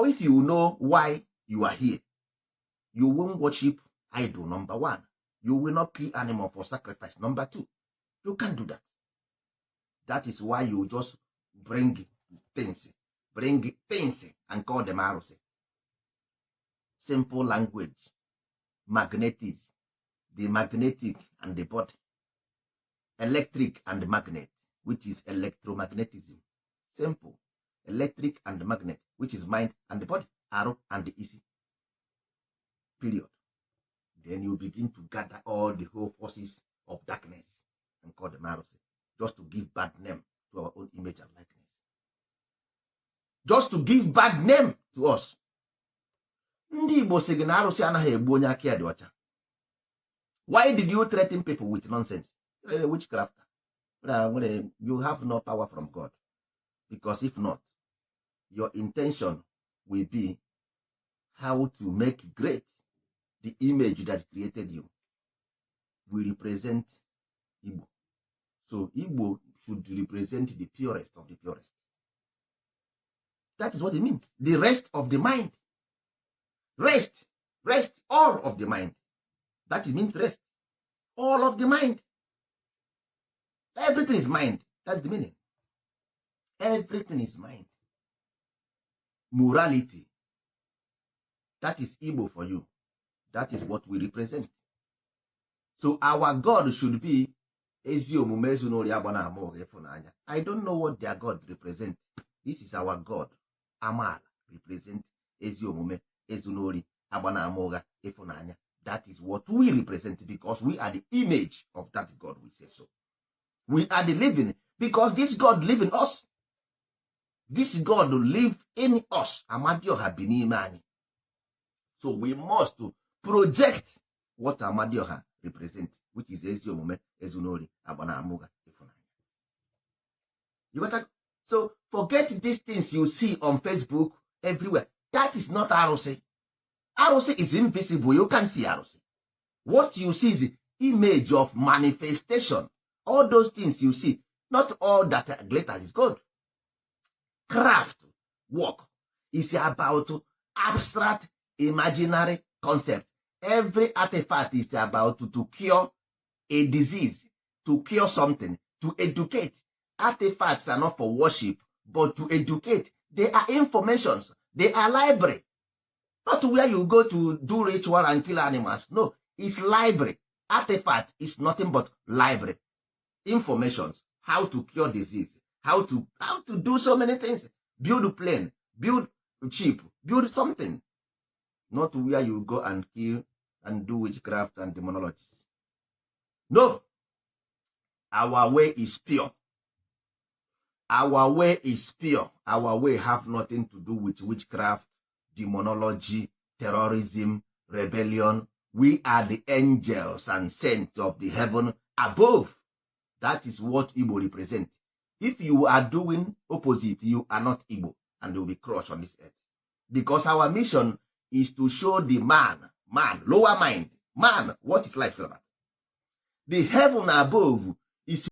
Or if you know why you are here, you won't worship idol, number one. You will not kill animal for sacrifice, number two. You can't do that. That is why you just bring things and call them Arusi. Simple language. Magnetism. The magnetic and the body. Electric and magnet, which is electromagnetism. Simple. Electric and magnet, which is mind and the body. Arrow and the easy. Period. Then you begin to gather all the whole forces of darkness and call them Arusi, just to give bad name to our own image and likeness. Just to give bad name to us. Ndị Igbo sị gị na Arusi anaghị egbu onye aka ya dị ọcha. Why did you threaten people with nonsense? You're a witchcraft. You have no power from God. Because if not, your intention will be how to make great the image that created you. We represent Igbo. So Igbo should represent the purest of the purest. That is what it means. The rest of the mind. Rest all of the mind. That means rest. All of the mind. Everything is mind. That's the meaning. Everything is mind. Morality. That is Igbo for you. That is what we represent. So our God should be ezi omume ezunori agbana amoghe ịfụnanya. I don't know what their God represents. This is our God. Amala represent ezi omume ezunori agbana amoghe ịfụnanya. That is what we represent because we are the image of that God, we say so. We are the living because this God lives in us. This God lives in us. Amadioha bi n'ime anyị. So we must project what Amadioha represents, which is ezi omume ezunori agbana amoghe ịfụnanya. You got that? So forget these things you see on Facebook everywhere. That is not Arusi. Arusi is invisible. You can't see Arusi. What you see is the image of manifestation. All those things you see, not all that glitters is good. Craft work is about abstract, imaginary concept. Every artifact is about to cure a disease, to cure something, to educate. Artifacts are not for worship, but to educate. They are informations. They are library. Not where you go to do ritual and kill animals. No, it's library. Artifact is nothing but library. Informations. How to cure disease. How to do so many things. Build a plane. Build a ship. Build something. Not where you go and kill and do witchcraft and demonology. No. Our way is pure. Our way is pure. Our way have nothing to do with witchcraft, demonology, terrorism, rebellion. We are the angels and saints of the heaven above. That is what Igbo represents. If you are doing opposite, you are not Igbo and you will be crushed on this earth. Because our mission is to show the man, lower mind, man, what is life about. The heaven above